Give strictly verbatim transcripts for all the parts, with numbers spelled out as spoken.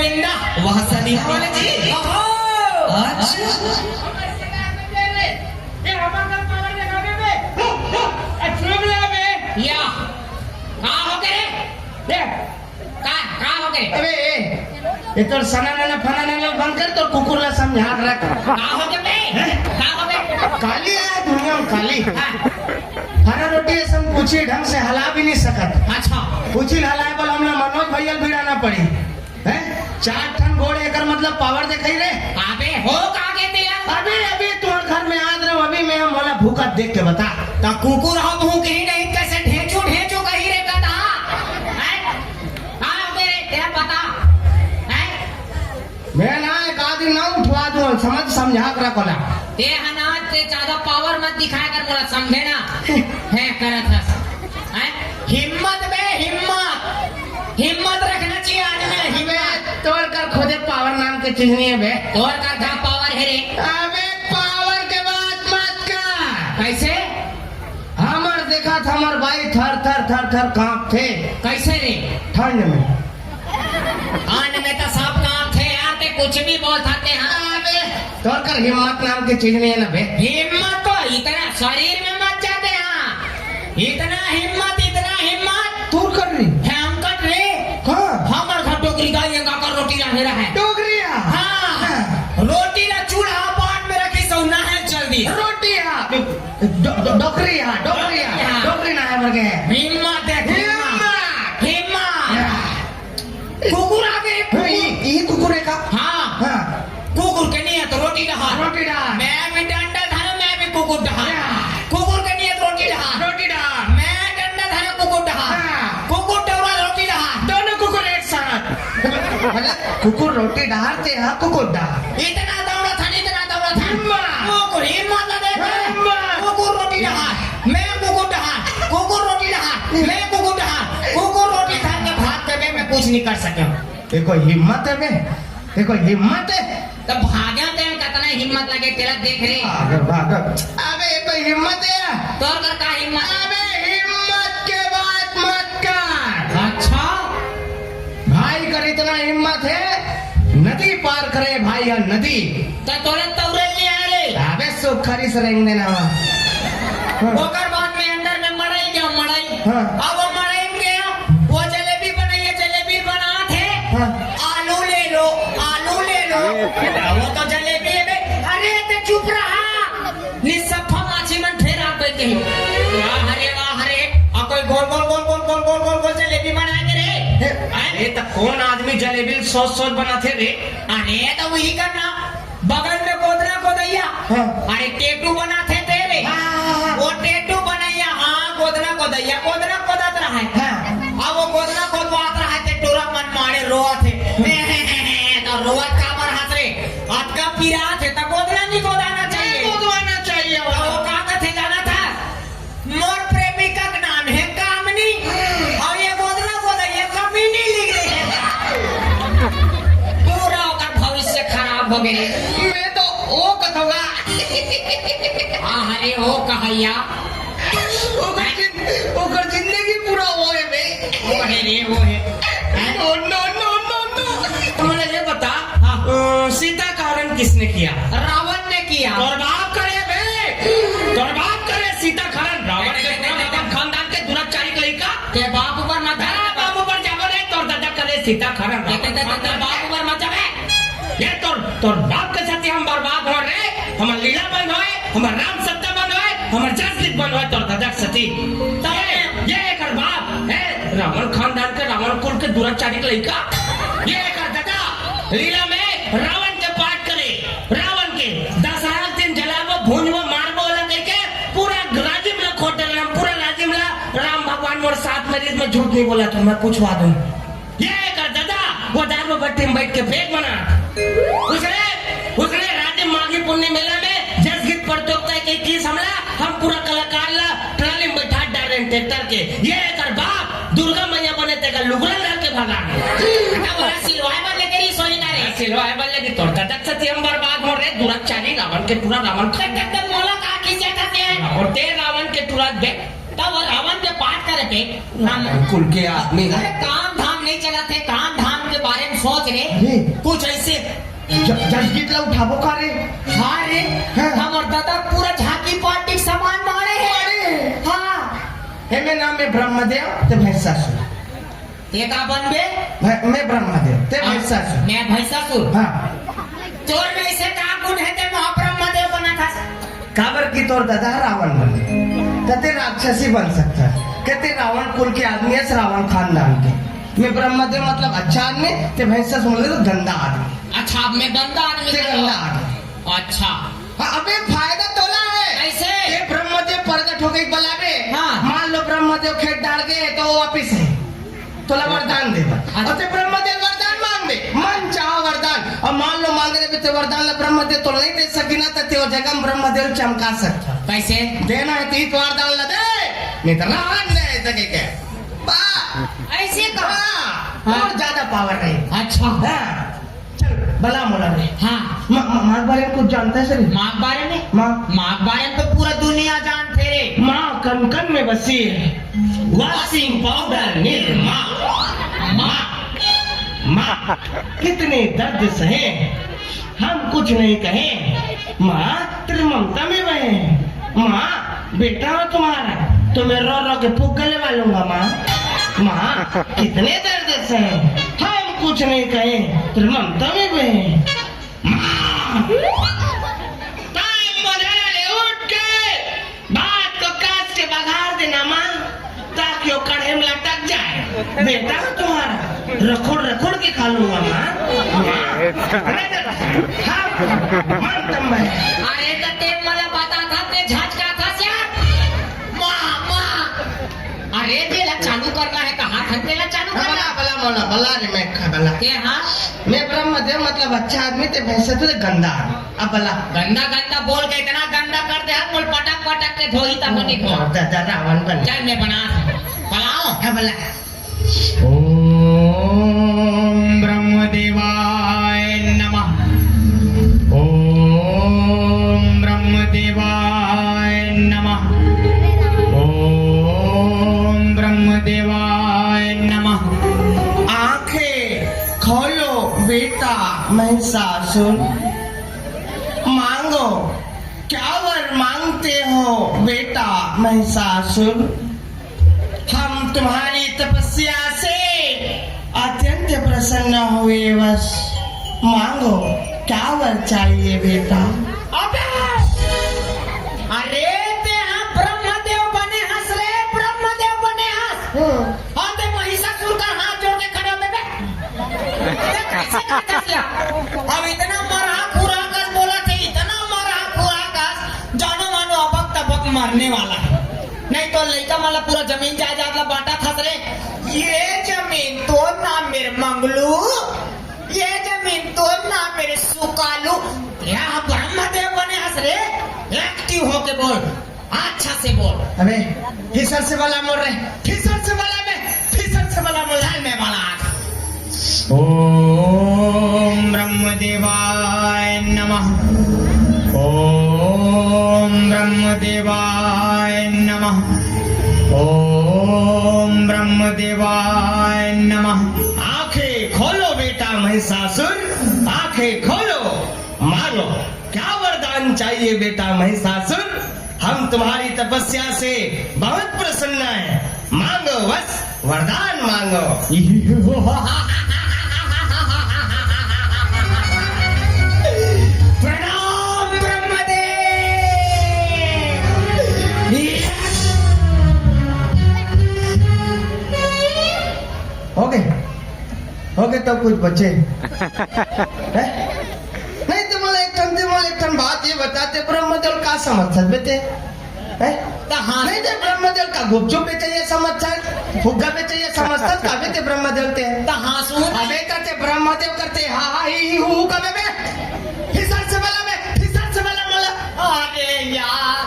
वह सनी वाले जी। ओहो। अच्छा। या। का हो गे? ए। का, का हो गे? अबे, ए, ए तोर सना नना फना नना बंद कर, तोर कुकुर ला समझा के रख। का हो गे बे? हैं? का हो गे? काली आय दुनिया में काली। हाँ। फना रोटी असन पूछी ढंग से हला भी नहीं सकत। अच्छा। पूछी हलाए बर हमला मनोज भैया भिड़ाना पड़ी। हैं? चार ठन गोड़, एकर मतलब पावर देखाई रे। अबे हो का गे ते यार? अबे, अबे तोर घर में आत रहो, अभी मैं मोला भूखत देख के बता। त कुकुर हो भूख ही नहीं, कैसे ढेंचू ढेंचू कही रे कता? हैं? का हो गे रे, तेला पता? हैं? मैं ना एक आदमी ना उठवा दूं, समझ, समझा के रख ओला। ते ह ना, ते ज्यादा पावर मत दिखाया कर मोला, समझे ना? हैं, करत हस। हैं? हिम्मत बे, हिम्मत। हिम्मत रखना चाहिए आदमी में, अबे, हिम्मत। तोर कर खुदे पावर नाम के चीज नहीं है बे। तोर कर का पावर है रे? अबे, पावर के बात मत कर। कैसे? हमर देखत हमर भाई थर थर थर थर कांपथे। कैसे रे? ठंड में। ठंड में तो सब कांपथे यार, ते कुछ भी बोल सकते हैं। अबे, तोर कर हिम्मत नाम के चीज नहीं है ना बे। हिम्मत तो इतना शरीर में मत जाते हैं। इतना हिम्मत, इतना हिम्मत। तोर कर रे। है हम कर रे। हाँ। हमर घर डोकरी गाय का कर रोटी ला मेरा है। डोकरी है। हाँ। हाँ। रोटी ला चूल्हा पाट में रखी सौ ना है जल्दी। रोटी है। डो-, डो-, डोकरी है, डोकरी है। हाँ। डोकरी ना है मर गए। हिम्मत है, हिम्मत। हिम्मत। हिम्मत। हाँ। कुकुर आ गे, कुकुर। ई, ई कुकुर है का? हाँ। हाँ। कुकुर के नियत रोटी डहार। रोटी डहार। मैं भी डंडा धरो, मैं भी कुकुर डहार। हाँ। कुकुर के नियत रोटी डहार। रोटी डहार। मैं डंडा धरो, कुकुर डहार। हाँ। कुकुर डौरा रोटी डहार। दोनों कुकुर एक साथ। मतलब कुकुर रोटी डहार ते हा कुकुर डहार। इतना दौड़ा था, इतना दौड़ा था। हिम्मत। कुकुर हिम्मत ना दे। हिम्मत। कुकुर रोटी डहार। मैं कुकुर डहार। कुकुर रोटी डहार। मैं कुकुर डहार। कुकुर रोटी डहार के भाग के मैं कुछ नहीं कर सके। देखो हिम्मत है बे, देखो हिम्मत है। तो भागा ते कतना हिम्मत लगे तेला देख रे। भागो, भागो। अबे ये तो हिम्मत है। तोर कर का हिम्मत? अबे हिम्मत के बात मत कर। अच्छा। भाई कर इतना हिम्मत है, नदी पार करे भाई, या नदी। तो तोरे तौरे नहीं आ रे। अबे सुखरी से रेंग देना वहाँ। ओकर बाद में अंदर में मड़ई गया, मड़ई। हाँ। अब वो मड़ई में गया, वो जलेबी बनाइए, जलेबी बनात हे। हाँ। आलू ले लो, आलू ले लो। वो तो जलेबी है बे। अरे ते चुप रहा। निसफा माछी मन फेर आ गई कहीं। वाह रे, वाह रे। आ कोई गोल, गोल, गोल जलेबी बनाए के रे? हैं? अरे त कौन आदमी जलेबी सोच सोच बनाथे रे? अरे त वही करना। बगल में गोदना गोदैया। हाँ। अरे टेटू बनाथे तेरे। हाँ, हाँ, हाँ। वो टेटू बनैया, हाँ, गोदना गोदैया, गोदना गोदत रहा है। हाँ। अब वो गोदना गोदवात रहा है, ते टोरा मन मारे रोवत हे। तो रोवत काबर हंस रे? अतका पिरात हे, तो गोदना नहीं गोदाना चाहिए। गोदवाना चाहिए। तो वो का कथे जाना था? मोर प्रेमिका के नाम है कामनी, और ये गोदना गोदैया कमीनी लिख रही है। पूरा ओकर भविष्य खराब हो गए। मैं तो ओ कथवा। हाँ, अरे ओ कहैया। ओकर जिन-, ओकर जिंदगी पूरा ओ है बे। ओ है रे, ओ है। हैं? No, no, no, no, no। तो मुझे ये बता, हाँ। अ, सीता का हरण किसने किया? रावण ने किया। तोर बाप करे बे। तोर बाप करे सीता का हरण। रावण के, रावण खानदान के दुराचारी के लइका। ते बाप ऊपर मत जा। हाँ, बाप ऊपर जाबो नहीं, तोर दादा करे सीता का हरण। ते, ते, ते, ते, ते बाप ऊपर मत जाबे। ये तोर, तोर बाप के साथ हम बर्बाद हो रे। हमर लीला बंद होए, हमर राम सत्ता बंद होए, हमर जसगीत बंद होए, तोर दादा के सती। तब ये, ये एकर बाप है, रावण खानदान के, रावण कुल के दुराचारी के लइका। ये एकर दादा लीला में रावण के पाठ करे, रावण के दशहरा के दिन जलाबो, भूंजबो, मारबो वाला कह के पूरा राजिम ला खोट डाले, पूरा राजिम ला। राम भगवान मोर साथ मरीज में झूठ नहीं बोला था, मैं पूछवा दूं। ये एकर दादा वो दारू भट्टी में बैठ के बेग बना। उसने, उसने राजिम माघी पुन्नी मेला में जसगीत प्रतियोगिता के किस हमला, हम पूरा कलाकार ला ट्राली में बैठा डाले ट्रैक्टर के। ये एकर बाप दुर्गा मैया बने तेका लुगरा ला के भगा। बेटा, बोला सिलवाए बर लेके रही सोई ना रे। सिलवाए बर लेके तोर तक सती हम बर्बाद हो रे, दुराचारी रावण के टूरा रावण खा। तब, तब, तब मोला का खींचा था ते? और ते रावण के टूरा बे। तब वो रावण के पाठ करे थे। रावण कुल के आदमी। अरे काम धाम नहीं चला थे, काम धाम के बारे में सोच रे, अरे। कुछ ऐसे। ज-, जसगीत ला उठाबो का रे? हाँ रे, हाँ। हमर दादा पूरा झांकी पार्टी के सामान मारे हे। अरे। हाँ। हे, मैं नाम में ब्रह्मदेव, ते भैंसासुर। ते का बनबे? मैं, मैं ब्रह्मदेव, ते हाँ, भैंसासुर। मैं भैंसासुर। हाँ। तोर में ऐसे का गुण हे, ते महा ब्रह्मदेव बना था? काबर कि तोर दादा रावण बने, त ते राक्षसी बन सकता है। कहते रावण कुल के आदमी है, रावण खानदान के। मैं ब्रह्मदेव मतलब अच्छा आदमी, ते भैंसा समझ ले तो गंदा आदमी। अच्छा, अब मैं गंदा आदमी ते कहूँ? गंदा आदमी। अच्छा। हाँ, अबे फायदा तोला है। कैसे? ते ब्रह्मदेव प्रगट हो गई बला रे। हाँ। मान लो ब्रह्मदेव खेत डाल गए तो वो वापिस है। तोला वरदान दे। अच्छा। अउ ते ब्रह्मदेव वरदान मांग दे, मन चाहो वरदान। अउ मान लो मांग रहे ते वरदान ला ब्रह्मदेव तोला नहीं दे सकी ना, तो ते वो जगह में ब्रह्मदेव चमका सकता। कैसे? देना है तो ही तो वरदान ला दे, नहीं तो रहन दे, ऐसा कह के। बा। ऐसे कहा? हाँ। हाँ। और ज्यादा पावर नहीं। अच्छा। हाँ। चल, बला मोला रे। हाँ। माँ, माँ, माँ के बारे में कुछ जानता है सर? माँ के बारे में? माँ। माँ के बारे में तो पूरा दुनिया जानते रे। माँ कन कन में बसी है। Washing powder Nirma. माँ, माँ, कितने दर्द सहे, हम कुछ नहीं कहे। माँ, तेरी ममता में बहे। माँ, बेटा हो तुम्हारा, तो मैं रो रो के फुग्गा लेवा लूंगा माँ। माँ, कितने दर्द सहे, हम कुछ नहीं कहे, तेरी ममता में बहे। माँ, टाइम बजाना ले उठ के, भात को कस के बघार देना माँ, ताकि वो कढ़े में लटक जाए। बेटा हो तुम्हारा, रखोड़ रखोड़ के खा लूंगा माँ। माँ, अरे दादा, हाँ, मन तम है। अरे तो ते मला बता था, ते झटका था क्या? माँ, माँ। अरे, जेला चालू करना है, कहा था तेला चालू करना? बला, बला, बला, बला रे, मैं खा बला। के हाँ? मैं ब्रह्मदेव, मतलब अच्छा आदमी, ते भैंसा तो गंदा आदमी। अब बला। गंदा, गंदा बोल के इतना गंदा कर दे, हाथ बोल पटक, पटक के धोई तब नहीं धो। दा-, दा-, रावण बन। चल, मैं बना। बलाओ। हाँ, बला। ओम ब्रह्मदेवाय नमः। ओम ब्रह्मदेवाय नमः। ओम ब्रह्मदेवाय नमः। आंखें खोलो बेटा महिषासुर, मांगो क्या वर मांगते हो बेटा महिषासुर। हम तुम्हारी तपस्या से अत्यंत प्रसन्न हुए, बस मांगो क्या वर चाहिए बेटा। अबे! अरे ते हाँ ब्रह्मदेव बने हस रे, ब्रह्मदेव बने हस। हाँ। हाँ, ते महिषासुर का हाथ जोड़ के खड़े हो बे। ते कैसे करता क्या? अब इतना मरहा खुराकस बोला थे, इतना मरहा खुराकस, जानो मानो अबक तबक मरने वाला है। नहीं तो लइका मन ला पूरा जमीन जायदाद ला बांटा थस रे। ये जमीन तो ना मेरे मंगलू, ये जमीन तो ना मेरे सुकालू। या ब्रह्मदेव बने हस रे, एक्टिव होके बोल, अच्छा से बोल। अबे, फिसर से बला मोर रे, फिसर से बला में, फिसर से बला मोर, लाल में बला। ओम ब्रह्मदेवाय नमः। ओम ब्रह्मदेवाय नमः। ओम ब्रह्मदेवाय नमः। आंखें खोलो बेटा महिषासुर, आंखें खोलो, मांगो क्या वरदान चाहिए बेटा महिषासुर। हम तुम्हारी तपस्या से बहुत प्रसन्न हैं। मांगो बस, वरदान मांगो। प्रणाम ब्रह्मदेव। हो गए, हो गए, तब कुछ बचे। हैं? नहीं, ते मोला एक ठन, ते मोला एक ठन बात ये बता, ते ब्रह्मदेव का समझथस बे ते? हैं? त हाँ। नहीं, ते ब्रह्मदेव का गुपचुप बेचइया समझथस, फुग्गा बेचइया समझथस का बे ते ब्रह्मदेव ते? त हाँ, सुन। अबे त ते ब्रह्मदेव करते हा हा ही ही हू हू कबे बे? फिसर से बला बे, फिसर से बला मोला। अरे यार।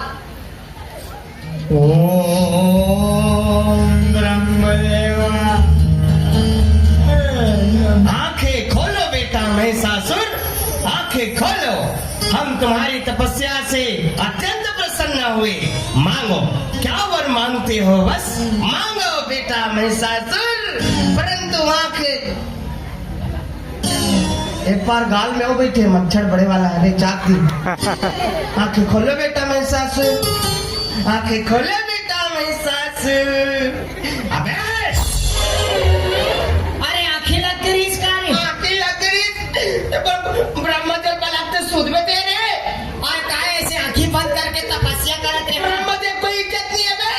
ओम ब्रह्मदेवा। आंखें खोलो बेटा महिषासुर, आंखें खोलो। हम तुम्हारी तपस्या से अत्यंत प्रसन्न हुए। मांगो, क्या वर मांगते हो, बस मांगो बेटा महिषासुर। परंतु आंखें एक बार गाल में वो बैठे, मच्छर बड़े वाला है, चाक दी। आंखें खोलो बेटा महिषासुर, आंखें खोलो बेटा महिषासुर। अबे! अरे, आंखें लग गई इसका रे। आंखें लग गई। ब्रह्मदेव बलाते सूद में दे रे। और कहा ऐसे आंखें बंद करके तपस्या करत रे। ब्रह्मदेव को इज्जत नहीं है बे।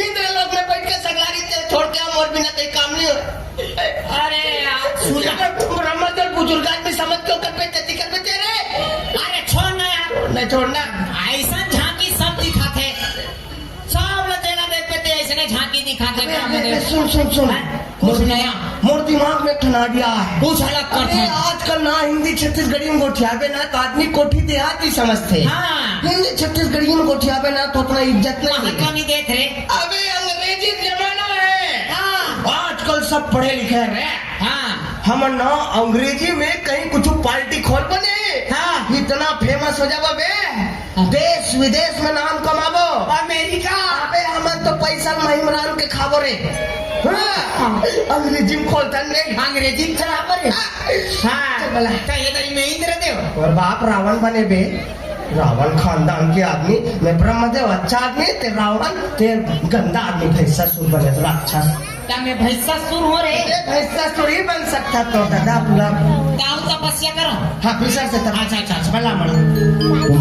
इंद्रलोक में बैठ के सगलारी तेल छोड़ के हम और बिना कहीं काम नहीं हो। अरे यार, सुन ना। ब्रह्मदेव बुजुर्ग आदमी समझ के ओकर पे जति कर पे तेरे। अरे छोड़ ना यार। नहीं छोड़ना। ऐसा झांकी सब दिखाते। सब लोग तेरा देख पे ते ऐसे ने झांकी दिखाते अरे, ब्रह्मदेव। अरे, सुन, सुन, सुन। हैं? कुछ नया। मोर दिमाग में एक ठन idea है। कुछ अलग कर अरे, था। आजकल ना हिंदी छत्तीसगढ़ी में गोठियाबे ना तो आदमी कोठी देहाती समझते। हाँ। हिंदी छत्तीसगढ़ी में गोठियाबे ना तो उतना इज्जत नहीं वहाँ मिले। का नहीं देख रहे। अबे अंग्रेजी जमाना है। हाँ। आजकल सब पढ़े लिखे हैं रे। हाँ। हमन ना अंग्रेजी में कहीं कुछ पार्टी खोल बने। हाँ। इतना फेमस हो जाबो बे। हाँ। देश विदेश में नाम कमाबो। अमेरिका। अबे हमन तो पैसा महिमरान के खाबो रे। हाँ। अंग्रेजी में खोलथन रे। अंग्रेजी में चलाबो रे। हाँ। चल बला। तो ये तो मैं इंद्रदेव। और बाप रावण बने बे। रावण खानदान के आदमी, मैं ब्रह्मदेव अच्छा आदमी, ते रावण, ते गंदा आदमी, भैंसासुर बने राक्षस। क्या मैं भैंसासुर हो रे? ये भैंसासुर ही बन सकता तो दादा पूरा। गाँव तपस्या करो। हाँ, फिर से तब। अच्छा, अच्छा, अच्छा। भला मना।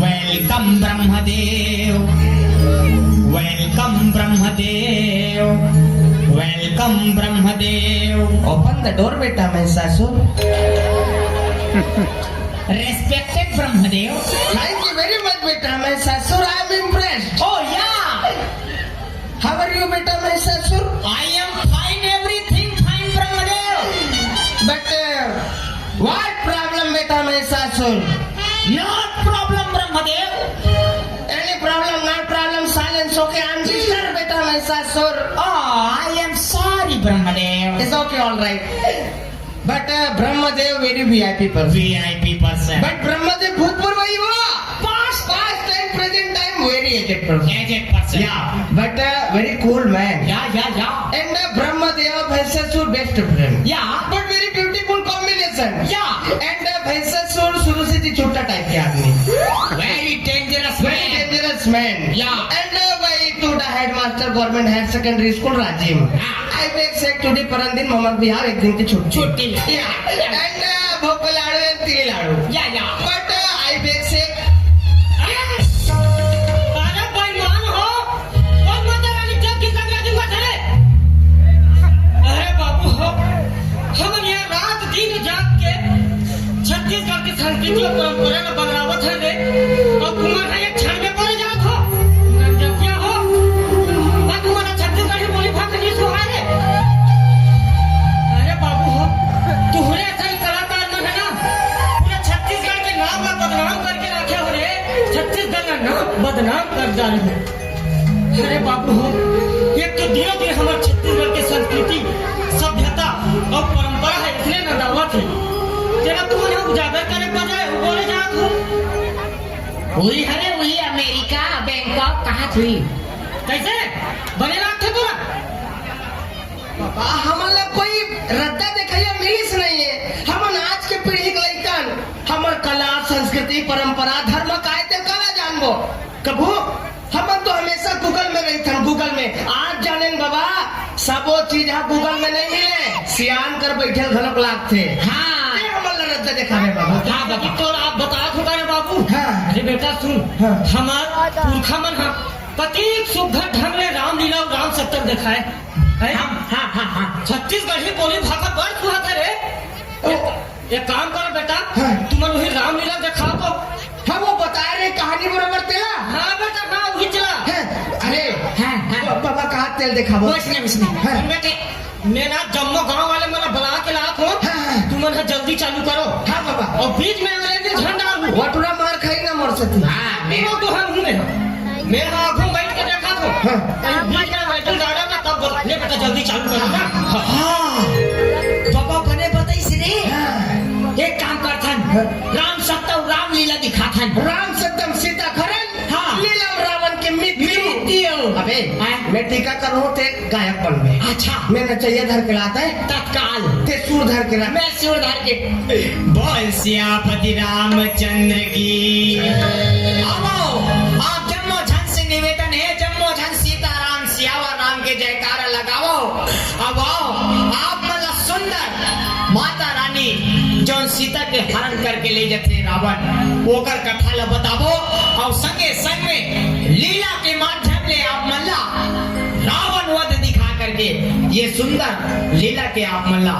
Welcome Brahmadev, welcome Brahmadev, welcome Brahmadev. Open the door बेटा Mahishasura. Respected Brahmadev. Thank you very much बेटा Mahishasura, I am impressed। Oh yeah। How are you बेटा Mahishasura? I am fine, everything fine Brahmadev. But uh, what problem बेटा Mahishasura? Not problem Brahmadev. Any problem, not problem, silence, okay, I am disturbed बेटा Mahishasura. Oh, I am sorry Brahmadev. It's okay, all right। But uh, Brahmadev very V I P person। V I P person। But Brahmadev भूतपूर्व ही वो। Past, past time, present time, very aged person। Aged person। Yeah, but uh, very cool man। Yeah, yeah, yeah। And uh, Brahmadev Bhainsasur best friend। Yeah। But very beautiful combination। Yeah। And uh, Bhainsasur शुरू से ही छोटा type के आदमी। Very dangerous man। Very dangerous man। Yeah। And uh, भाई टूटा headmaster government higher secondary school Rajim. हाँ। I beg से टूटी परन दिन ममक बिहार एक दिन की छुट्टी। छुट्टी। Yeah। And uh, भोको laddu and तिली लाड़ू। Yeah, yeah। But uh, I beg से अरे! अरे बेईमान हो, कौन माता रानी जग की कमरा की मत है? अरे बाबू हो, हम यहाँ रात दिन जाग के छत्तीसगढ़ की संस्कृति और परंपरा ला बगरावत है रे। और तुम्हारा एक क्षण में पड़ जात हो। गंजतिया हो। और तुम्हारा छत्तीसगढ़ी बोली भाषा नहीं सुहाए रे। अरे बाबू हो, तुम्हारे ऐसा ही कलाकार मन है ना, पूरे छत्तीसगढ़ के नाम ला बदनाम करके रखे हो रे। छत्तीसगढ़ का नाम बदनाम कर जा रहे हो। अरे बाबू हो, एक तो दिनों दिन हमारे छत्तीसगढ़ के संस्कृति, सभ्यता और परंपरा है, इसने नंदावत है। तेरा तुमने उजागर करे बजाय बोले जात हो। वही हरे, वही अमेरिका, बैंकॉक, कहाँ थी? कैसे? बने रात थे तोरा? बाबा, हमन ला कोई रद्दा देखइया मिलिस नहीं है। हमन आज के पीढ़ी के लइकन, हमर कला, संस्कृति, परंपरा, धर्म काय ते काला जानबो? कभू हमन तो हमेशा Google में रहिथन, Google में। आज जानेन बाबा, सबो चीज हा Google में नहीं मिले, सियान कर बैठे घलोक लागथे। हाँ। ते हमन ला रद्दा देखावे बाबा। हाँ बाबा, तो आप बता दो ना बाबू। हाँ। अरे बेटा सुन, हाँ। हमार पुरखा मन हा कतिक सुघर ढंग ले रामलीला अउ राम सत्ता देखाए। हैं? हाँ, हाँ, हाँ, हाँ। छत्तीसगढ़ी बोली भाखा बड़ सुहात हे रे। ओ। एक काम करो बेटा, हाँ। तुमन वही रामलीला देखाओ तो। हाँ, वो बता रहे कहानी बरोबर तेला। हाँ बेटा, हाँ, वही चला। हाँ, अरे, हाँ, हाँ। ब-, बाबा कहाँ तेल देखाबो? कुछ नहीं, कुछ नहीं। हाँ। उनमें के मैं ना जम्मो गांव वाले मन ला बला के लात हों। हाँ, हाँ। तुमन ह जल्दी चालू करो। हाँ बाबा। अउ बीच में अंग्रेजी झन डालहू। वटुरा मार खाई ना मोर सेती। हाँ, मैं तो हम हूँ मैं। मैं आगू बैठ के देखा तो। हाँ। कहीं बीच में बैठल गाड़ा ना तब बोल। ले बेटा जल्दी चालू करो ना। हाँ। बाबा बने बताइस रे। हाँ। एक काम करथन। हाँ। राम सत्ता रामलीला दिखाथन। राम सत्यम सीता हरण। हाँ। लीला रावण के मृत्यु। मृत्यु। अबे, हाँ। मैं टीका करो, ते गायक बनबे। अच्छा। मैं नचैया धर के लात हे। तत्काल। ते सुर धर के ला। मैं सुर धर के। बोल सियापति रामचंद्र की। अब आओ, आप जम्मो झन से निवेदन हे, जम्मो झन सीताराम सियावर राम के जयकारा लगाओ। अब आओ, आप मन ला सुंदर माता रानी जौन सीता के हरण करके ले जथे रावण, ओकर कथा ला बताबो अउ संगे संग में लीला के माध्यम ले आप मन ला रावण वध दिखा करके ये सुंदर लीला के आप मन ला,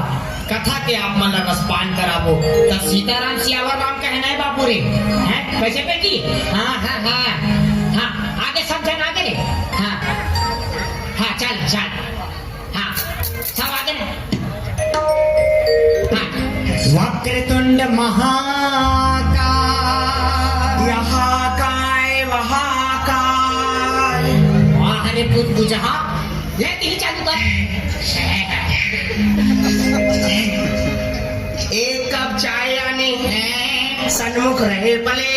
कथा के आप मन ला रसपान कराबो। त सीताराम सियावर राम कहना हे बाबू रे, हैं? कैसे बेटी? हाँ, हाँ, हाँ, हाँ, आगे सब झन आगे रे। हाँ, हाँ, चल, चल। हाँ, सब आगे ना। हाँ। वक्रतुंड महाकाय। महाकाय, महाकाय। वाह रे भूत बुझहा। ले, तही चालू कर। एक कप चाय आने। सन्मुख रहे पले।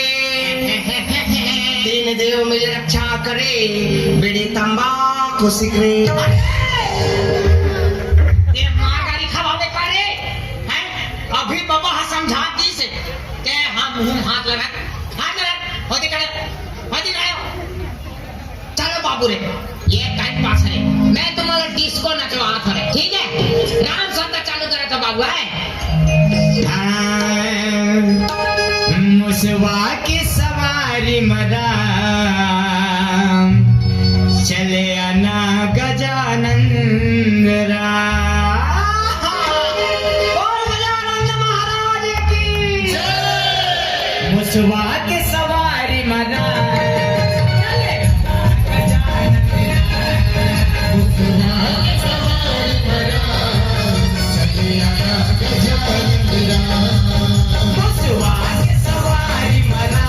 तीन देव मिल रक्षा करे। बीड़ी तंबाकू सिगरेट। ये मार गाड़ी खवावे का रे? हैं? अभी बाबा हा समझा दी से। के हम मुंह हाथ लगा, हाथ लगा, होती करे, होती करे। चलो बाबू रे, ये टाइम पास है, मैं तुम्हारा डिस्को नचवा था रे, ठीक है? राम संता चालू करा था बाबू, है? हाँ, मुसवा की सवारी मरा, चले आना गजानंद राम। बोल गजानंद महाराज की। मुसवा के सवारी मना। मुसवा के सवारी मना।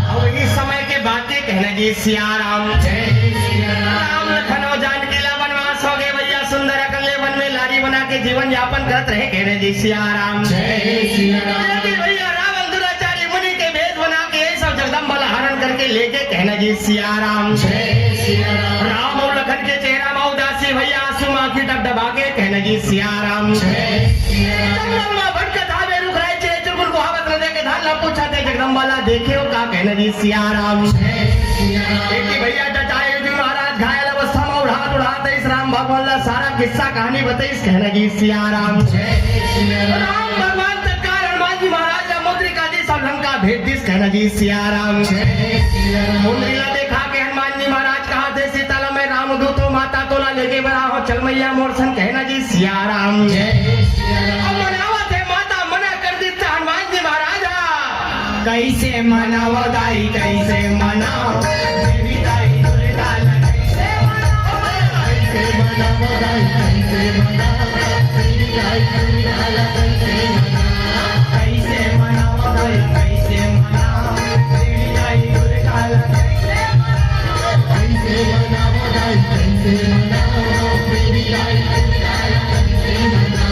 अउ इस समय के बातें कहना जी सिया राम। राम लखन अउ जानकी ला वनवास हो गए भैया, सुंदर अकल्ले वन में लारी बना के जीवन यापन करत रहे, कहना जी सिया राम। जय भैया रावण दुराचारी मुनि के भेष बना के ये सब जगदम्बा ला हरण करके लेगे, कहना जी सिया राम। राम अउ लखन के चेहरा मा उदासी भैया, आंसू मा आंखी डबडबा के, कहना जी सिया राम। जंगल मा भटकत हावे रुख राई चिरई चुरमुर कुहावत रथे के धान ला पूछत हे जगदम्बा ला देखे हो का, कहना जी सिया राम। एक भैया डटाए जी महाराज घायल अवस्था मा उड़ात उड़ात आइस राम भगवान ला सारा किस्सा कहानी बताइस, कहना जी सिया राम। राम भगवान तत्काल हनुमान जी महाराज ला मुद्रिका दी सब लंका भेज दिस, कहना जी सिया राम। मुंदरी ला देखा के हनुमान जी महाराज कहा थे सीता ला मैं रामदूत हूँ, माता तोला लेके बरा हो, चल मैया मोर संग, कहना जी सिया राम। अब मनावत हे माता मना कर दिस हनुमान जी महाराज। कैसे मनावो दाई, कैसे मनावो? देवी दाई दुर्गा ला कैसे मनावो? कैसे मनावो दाई, कैसे मनावो? देवी दाई दुर्गा ला कैसे मनावो? कैसे मनावो दाई, कैसे मनावो? देवी दाई दुर्गा ला कैसे मनावो? कैसे मनावो दाई, कैसे मनावो? देवी दाई दुर्गा ला कैसे मनावो?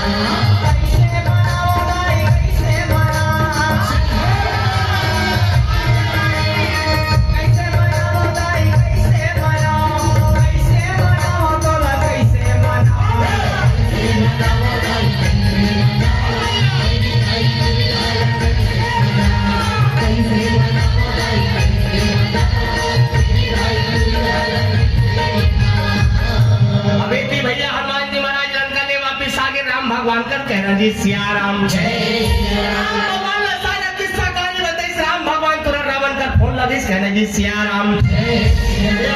अबे ती भैया हनुमान जी महाराज लंका ले वापिस आगे राम भगवान कर कहना जी सिया राम। राम भगवान ला सारा किस्सा कहानी बताइस राम भगवान तुरंत रावण कर फोन लगिस कहना जी सिया राम। ये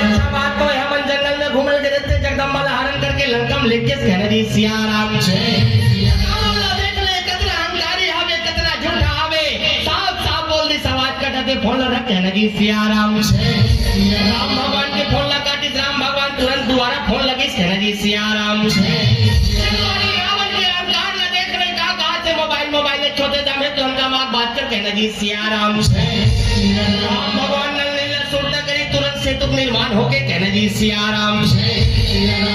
अच्छा बात तो है, हमन जंगल में घूमल के देखते जगदम्बा ला हरण करके लंका में लेके कहना जी सिया राम। रावण ला देख ले कतरा हम फोन ला रख, कहना जी सिया राम। राम भगवान के फोन ला काटिस, राम भगवान तुरंत दुबारा फोन लगिस, कहना जी सिया राम। रावण के अहंकार ला देख रहे, का कहा थे, मोबाइल, मोबाइल एक छोटे दाम है, तो उनका मार बात कर, कहना जी सिया राम। राम भगवान नल नीला सुरता करी, तुरंत सेतु के निर्माण होके, कहना जी सिया राम।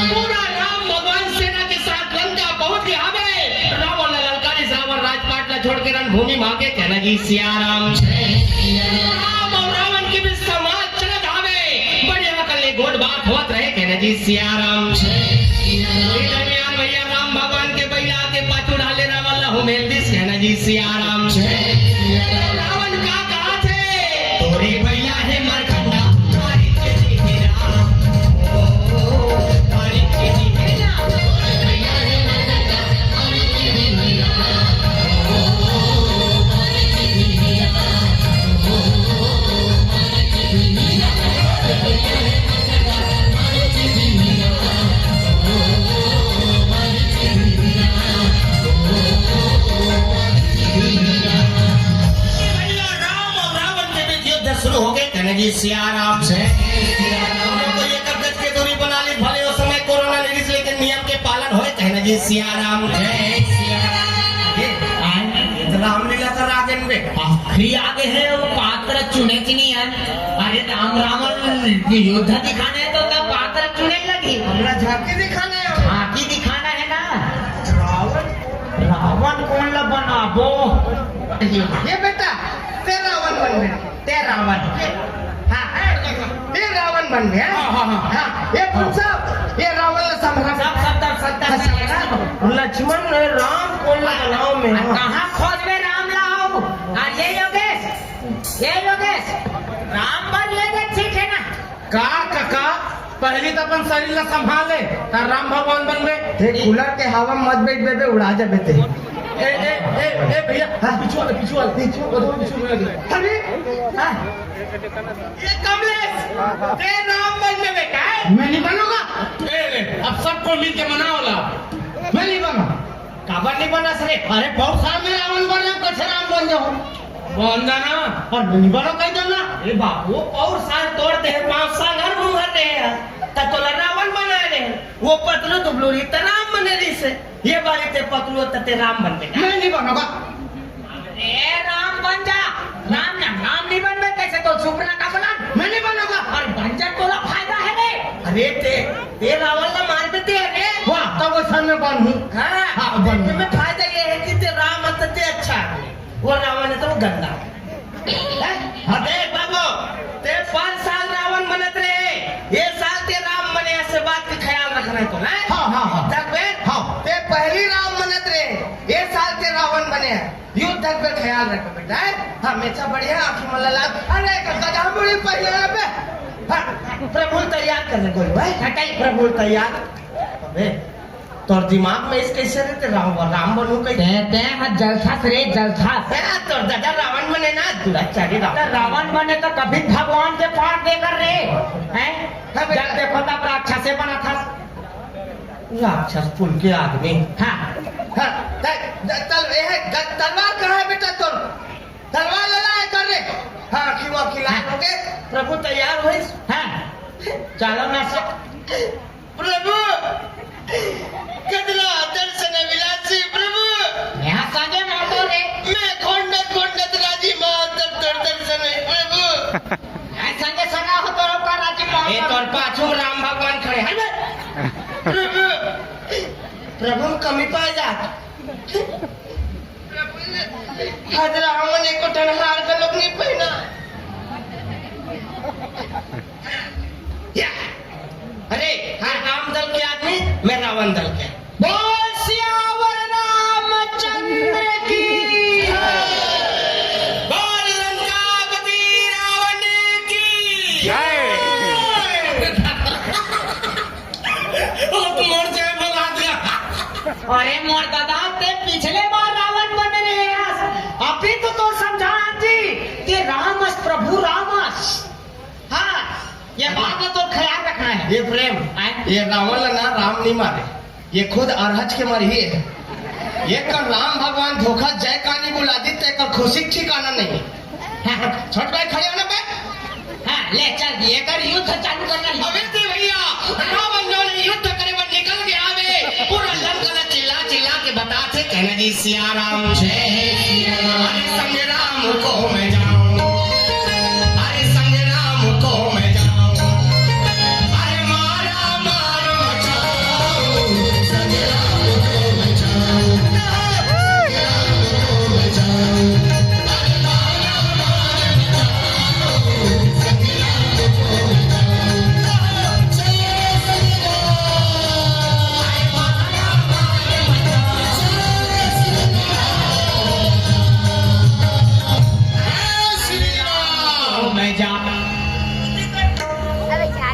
पूरा राम भगवान सेना के साथ लंका पहुंच गया हवे। रावण ला ललकारिस, रावण राजपाट ला छोड़ के रणभूमि में आके, कहना जी सिया राम। राम और रावण के बीच संवाद चलत हवे। बढ़िया कर ले गोठ बात होत रहे, कहना जी सिया राम। वही दरमियान भैया राम भगवान के बइला के पाछू डाले रावण ला हुमेल दिस, कहना जी सिया राम। रावण का कहा थे? तोरे भैया हे मरखंडा, मारी के जी राम। भैया राम और रावण के बीच युद्ध शुरू हो गए, कहना जी सिया राम। हम लोग को एक गज की दूरी बना ली, भले उस समय कोरोना लेडीज, लेकिन नियम के पालन होए, कहना जी सिया राम। जय सिया राम। ये, आए, ये तो रामलीला का राग है इनमें। आखिरी आगे है, वो पात्र चुने की नहीं है। अरे राम रावण युद्ध दिखाना है तो क्या पात्र चुने लगी? हमरा झांकी दिखाना है। झांकी दिखाना है ना। रावण। रावण कौन ला बनाबो? ये बेटा, ते रावण बन गया। ते रावण। हाँ, ये रावण बन गया। हाँ, हाँ, हाँ। हाँ, ये कौन सा? ये रावण ला संभाल। सब, सब, सब, सब, सब, हाँ, सब। लक्ष्मण ने राम कौन ला बनाओ में? हाँ। कहाँ खोज में राम लाओ? हाँ, ये योगेश, ये योगेश, राम बन लेगे, ठीक है ना? का, काका, पहली तो अपन शरीर ला संभाले, त राम भगवान बनबे। ते कूलर के हवा में मत बैठ बे, उड़ा जाबे ते। ए, ए, ए, ए, भैया, हाँ। पीछू वाले, पीछू वाले, पीछू, वो दो पीछू वाले। अरे, हाँ। ये कमलेश, ते राम बन जाबे का? मैं नहीं बनूंगा। ए, ए, अब सबको मिल के मनाओ ला। मैं नहीं बनूंगा। काबर नहीं बनस रे? अरे, बहुत साल में रावण बन रहे, कैसे राम बन जाऊं? बन जाना। और नहीं बनो कह दो ना। ए बाबू, पौर साल तोड़ दे, पाँच साल घर घूमर रहे हैं, त तोला रावण बनाए रहे। वो पतलू दुबलू रही, त राम बने रही से। ये बारी ते पतलू, त ते राम बन गया। मैं नहीं बनूंगा। अरे राम बन जा, राम ना, राम नहीं बनबे, कैसे तो सुपना का बना? मैं नहीं बनूंगा। और बन जा, तोला फायदा है रे। अरे ते, ते रावण ला मार देते हैं रे। वाह, तब वो सन में बनूं। हाँ, हाँ, बन। तुम्हें फायदा ये है कि ते राम हस ते अच्छा है, वो रावण है तो वो गंदा है। हैं? हाँ, देख बाबू, ते पाँच साल रावण बनत रहे, ये साल ते राम बने, ऐसे बात का ख्याल रखना है तो, हैं? हाँ, हाँ, हाँ। तक बे? हाँ। ते पहली राम बनत रहे, ये साल ते रावण बने हैं। युद्ध तक पे ख्याल रखो बेटा, हैं? हमेशा बढ़िया आँखी में लला। अरे, गधा मुड़ी पहले बे। हाँ, प्रभु तैयार कर ले, गोलू, हैं? हटाई। प्रभु तैयार। अबे, तोर दिमाग में इस कैसे रे, ते राम, राम बनू कैसे? ते, ते हा जलथस रे, जलथस। ए, तोर दादा रावण बने ना, दुराचारी रावण। ते रावण बने तो कभी भगवान के पार देकर रे, हैं? हाँ, बेटा। जब देखो तब राक्षसे बना था। राक्षस कुल के आदमी। हाँ। हाँ, त-, त-, तल-, ए, ग-, तलवार कहाँ है बेटा तोर? तलवार ले ला, कर रे। हाँ, खिवा खिला हाँ। हो गए। प्रभु तैयार होइस। हाँ। चलो ना सब। प्रभु, कतरा दर्शन विलासी प्रभु। यहाँ संगे मातो रे। मैं खोंडत खोंडत राजी मां, तब तोर दर्शन हुई प्रभु। यहाँ संगे सगा हो तोर का राजी मां। ए, तोर पाछू राम भगवान खड़े हैं बे। प्रभु, प्रभु कमी पाए जा। प्रभु, हजरा हमन एको ठन हार का लोग नहीं पहना। या। अरे, हाँ, राम दल के आदमी, मैं रावण दल के। बोल सियावर रामचंद्र की। बोल लंकापति रावण की। जय। ओ, मोर जय बोला दिया। अरे मोर दादा, ते पिछले बार रावण बने रहे हस। अभी तो, तो समझा जी, ते राम अस, प्रभु राम अस। हाँ, ये बात में तो ख्याल रखना है। ये प्रेम, आए? ये रावण ला ना राम नहीं मारे, ये खुद अरहज के मरही है। ये कर राम भगवान धोखा जय कानी बुला दी, ते कर खुशी ठिकाना नहीं। छोट भाई खड़े हो ना बे। हाँ, ले चल, ये कर, युद्ध चालू करना। अबे दे भैया, रावण जो है युद्ध करे बर निकल के आवे, पूरा लंका ला चिल्ला चिल्ला के बताथे, कहना जी सिया राम। जय सिया राम। अरे संग राम को मैं जाऊं, अरे संग राम को मैं जाऊं, अरे मारा मार मचाऊं, संग राम को मैं जाऊं, संग राम को मैं जाऊं।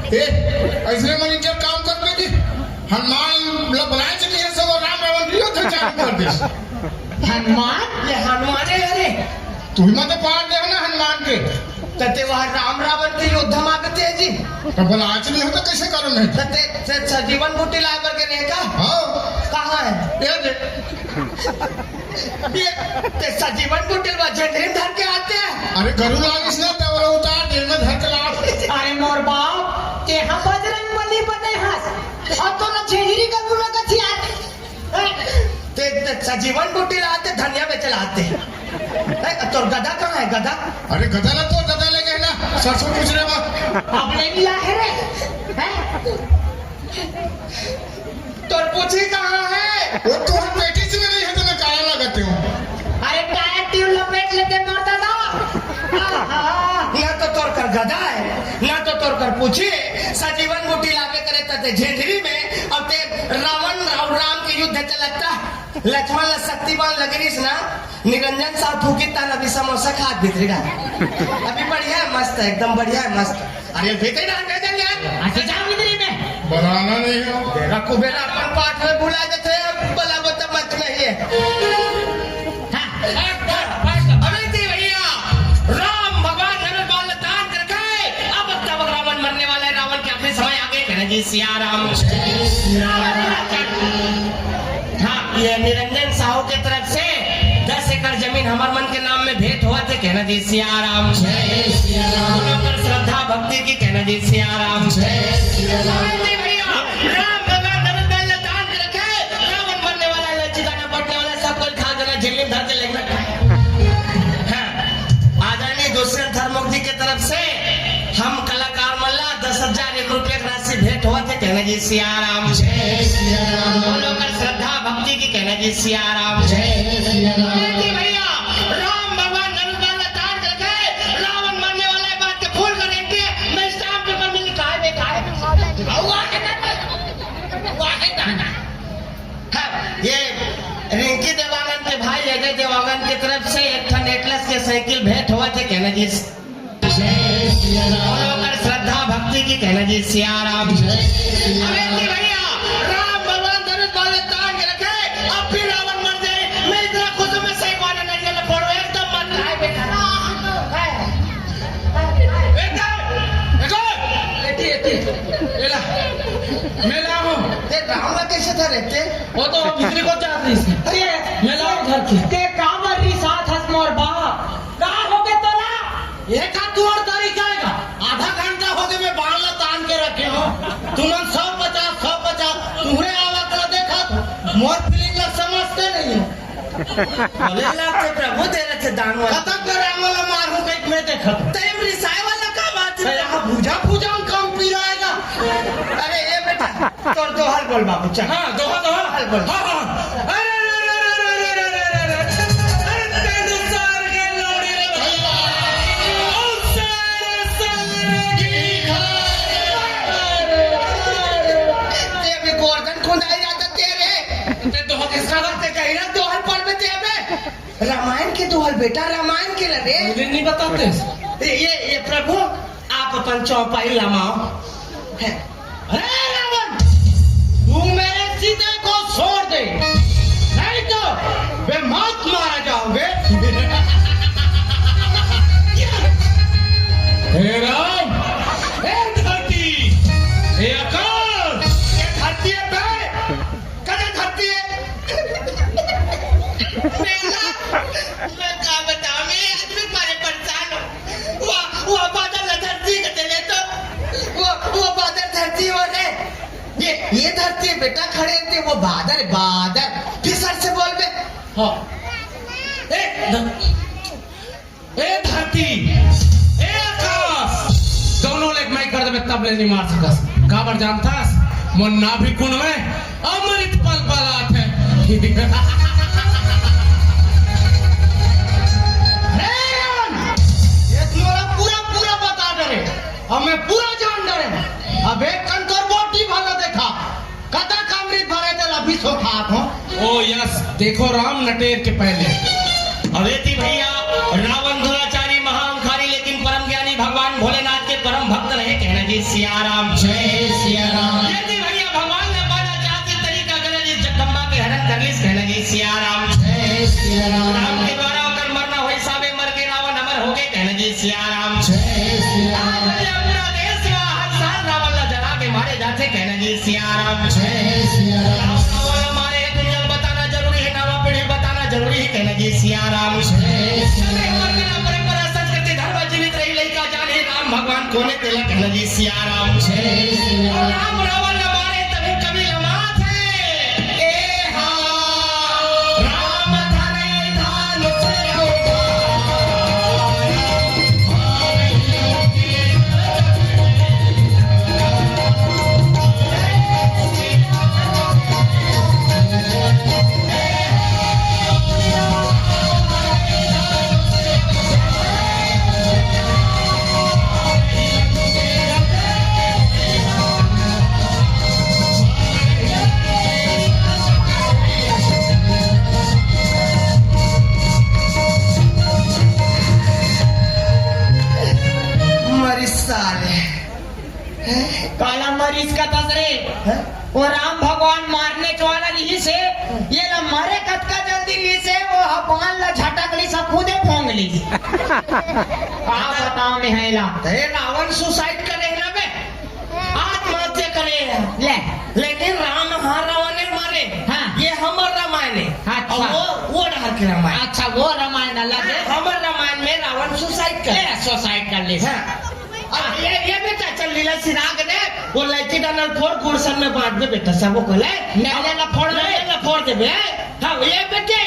ए, अइसने मन इज्जत काम कर दे जी। हनुमान ला बुलाए चली है, सब राम रावण युद्ध चालू कर दे। हनुमान? ये हनुमान है, अरे। तू ही मत पार दे ना हनुमान के। तते वह राम रावण के युद्ध मांगते हैं जी। तो बोला, आज नहीं हो तो कैसे करो नहीं? तते, ते सजीवन बूटी लाए बर के नहीं का? हाँ। कहाँ है? ये दे। ये ते सजीवन बूटी ला झंझरी धर के आते हैं। अरे गरु लागिस ना, ते वाला उतार दे, मैं धर के ला। अरे मोर बाप, ते हम बजरंग बली बने हस। अब तो ना झंझरी गरु लगा थी आज। ते, ते सजीवन बूटी लाते, धनिया बेच लाते। ए, तोर गधा कहाँ है, गधा? अरे गधा ला, तोर गधा ले गए ना, सरसों पूछ रहे बा। अब नहीं मिला है रे, हैं? तोर पूछी कहाँ है? वो तो हम पेटी से में नहीं है, तो मैं काया लगाते हूँ। अरे काया ट्यूब लपेट लेते मरता था। आहा, ना तो तोर कर गधा है, ना तो तोर कर पूछी। सजीवन बूटी लाबे करे तते झेंझरी में, अब ते रावण और राम के युद्ध चलता। लक्ष्मण ला शक्तिमान लग रहीस ना, निरंजन साहू थूकिस तहान अभी समोसा खात भीतरी डाल। अभी बढ़िया है, मस्त है, एकदम बढ़िया है, मस्त। अरे भीतरी डाल दे दे यार। अच्छा, जाओ भीतरी में। बनाना नहीं हो। बेरा कुबेरा अपन पाठ में भुला जाते हैं, बला बता मत में ही है। हाँ। अरे जी भैया, राम भगवान धनुष बाण दान करके अब तब रावण मरने वाला है, रावण के आखिरी समय आ गए, कहना जी सिया राम। हाँ, ये निरंजन साहू के तरफ से दस एकड़ जमीन हमर मन के नाम में भेंट होवत हे, कहना जी सिया राम। जय सिया राम। बोलो कर श्रद्धा भक्ति की, कहना जी सिया राम। जय सिया राम। अरे भैया, राम भगवान धनुष बाण दान करके रावण मरने वाला है, चिता में बटने वाला है, सब कोई खा जाना, झिल्ली में धर के लेना। हाँ, आदरणीय दुष्यंत धर्मोक जी के तरफ से हम कलाकार मन ला दस हजार एक रुपया के राशि भेंट होवत हे, कहना जी सिया राम। जय सिया राम। बोलो कर श्रद्धा भक्ति की, कहना जी सिया राम। जय सिया राम। अरे जी भैया, राम भगवान धनुष बाण दान करके रावण मरने वाला है, बात के फूल करेंगे, मैं स्टाम्प पेपर में लिखा है, देखा है। हुआ है ना? हुआ है ना? हाँ, ये रिंकी देवांगन के भाई अजय देवांगन की तरफ से एक ठन एटलस के साइकिल भेंट होवत हे, कहना जी। जय सिया राम। बोलो कर श्रद्धा भक्ति की, कहना जी सिया राम। जय सिया राम। अरे जी भैया, राम भगवान धनुष बाण दान के रखे, अब भी रावण मर जाए, मैं इतना खुश हूँ, मैं साइकिल वाला नहीं लेना पड़ो, एकदम मत खाए बेटा। बेटा, देखो, एती, एती, एला, मैं ला हूँ। ते राम ला कैसे था रहते? वो तो भीतरी को चाहत रहीस। अरे, मैं ला हूँ घर की। ते का बर रिसात हस मोर बाप? का हो गे तोला? एक हाथ तोर तरी जाएगा। आधा घंटा हो गया मैं बाण ला तान के रखे हो। तुमन सौ पचास, सौ पचास, तुहरे आवा कला देखा तो मोर फीलिंग ला समझते नहीं हो। बोले ला तो प्रभु दे रखे दान वाला। कतक डरावल मार हूँ कहीं मैं देखा तो। तैम रिसाए वाला का बात है? अरे, यहाँ भुजा भुजा में काम पी रहेगा। अरे, ये बेटा, तोर दोहा ल बोल बाबू, चल। हाँ, दोहा, दोहा। दोहा ल बोल। हाँ, हाँ। अरे, अरे, अरे, अरे, अरे, अरे, अरे, अरे, अरे, तेरे सार के लोड़ी रे भैया। ओ सारे, सारे की खा। अरे, अरे, अरे, अरे। ये भी गोरधन खुंदाई जाता तेरे। ते दोहा किसका ला? ते कही ना दोहा ल पढ़ में ते अबे। रामायण के दोहा ल बेटा, रामायण के ला रे। पहले नहीं बताते। ये, ये, ये प्रभु, आप अपन चौपाई लमाओ। है। अरे रावण, तू मेरे सीता को छोड़ दे, नहीं तो वे मत मारा जाओगे। हे राम, हे धरती, हे आकाश, ये धरती है बे, कदे धरती है। मेरा, मैं का बताऊं, मैं आज भी मारे परेशान हूँ। बेटा खड़े थे, वो बादर, बादर। फिर सर से बोल बे। हाँ। ए, ध-, ए धरती, ए आकाश, दोनों ले मैं कर देबे, तब ले नहीं मार सकस। काबर जानथस? मोर नाभि कुंड में अमृत पलपलात हे। हे रावण, ये तो मोला पूरा, पूरा बता डरे। अब मैं पूरा जान डरे। अब एक कन तोर body भला देखा। कतक अमृत भरे तेला अभी सोखात हो। ओ यस, देखो राम नटेर के पहले। अवेती भैया, रावण दुराचारी महाअहंकारी, लेकिन परम ज्ञानी भगवान भोलेनाथ के परम भक्त रहे, कहना जी सिया राम। जय सिया राम। ये थी भैया, भगवान ने पाना चाहते तरीका करे जी, जगदम्बा के हरण कर लीस, कहना जी सिया राम। जय सिया राम। राम के द्वारा ओकर मरना होई, साबे मर के रावण अमर हो गए, कहना जी सिया राम। जय सिया राम। आज ये पूरा देश में हर साल रावण ला जला के मारे जाते, कहना जी सिया राम। जय सिया राम। रावण ला मारे, दुनिया को बताना जरूरी है, नवा पीढ़ी बताना जरूरी है, कहना जी सिया राम। जय सिया राम। हमारे परंपरा, संस्कृति, धर्म जीवित रही, लइका जाने राम भगवान कोने तेला, कहना जी सिया राम। जय सिया राम। राम रावण ला मारे तभी कवि लमात है। ए हा, राम धरे धानुष अवतार। मरिस साले। काला मरीज का दस रे। हैं? वो राम भगवान मारने वाला रहिस हे, ये ला मारे कतका जल्दी रहिस हे, वो ह बाण ला झटक लीस, खुदे फोंग लीस। का बताओ निहायला। अरे रावण suicide करे हे ना बे, आत्महत्या करे हे। ले। लेकिन राम ह रावण ला मारे। हाँ। ये हमर रामायण हे। अच्छा। अउ वो, वो डहर के रामायण। अच्छा, वो रामायण अलग हे। हाँ, हमर रामायण में रावण suicide करे। ले, suicide कर लीस। हाँ। अब ये, ये बेटा चल लीला सिराग ने, वो लड़की डालल फोड़ गुड़सन में बांट दे बेटा, सबो को ले। नैले ला फोड़ दे। नैले ला फोड़ दे बे। हाँ, ये बेटे,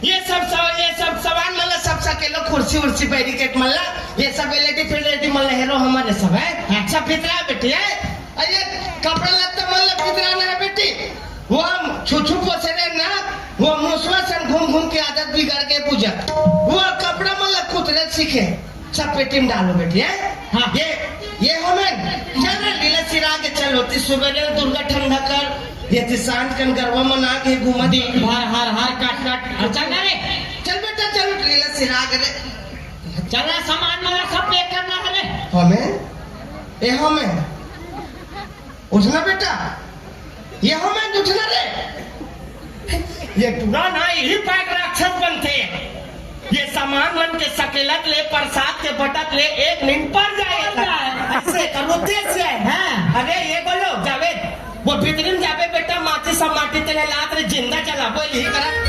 ये सब सव-, ये सब सामान मन ला सब सकेलो, कुर्सी उर्सी, बैरिकेड मन ला, ये सब एलईडी फेलईडी मन ला हेरो हमर ये सब हे। हाँ। सब भितरा बेटी हे। अरे ये कपड़ा लत्ता मन ला भितरा ना हे बेटी। वो हम छुछू पोसे रहे ना, वो मुसवा सन घूम घूम के आदत बिगड़ के पूजा। वो कपड़ा मन ला कुतरे सीखे। सब पेटी में डालो बेटी, हैं? हाँ। ये, ये हमें चल रे लीला सिरा के चल होती सुबह रे दुर्गा ठंडा कर, ये थी सांझ कन गरबा मना के घूमत। दिन भर हर हर कट कट। चल ना रे। चल बेटा, चल उठ लीला सिरा के रे। चल ना, सामान वाला सब पैक करना है रे। हमें? ए हमें? उठना बेटा, ये हमें उठना रे। ये टूरा ना, यही पैक राक्षस बनथे। ये सामान मन के सकेलत ले, प्रसाद के बटत ले, एक नींद पर जाए। ऐसे करो तेज से। हाँ। अरे ये बोलो जावेद, वो भीतरी में जाबे बेटा, माटी सब माटी तेले लात रे, जिंदा जलाबो यही करा।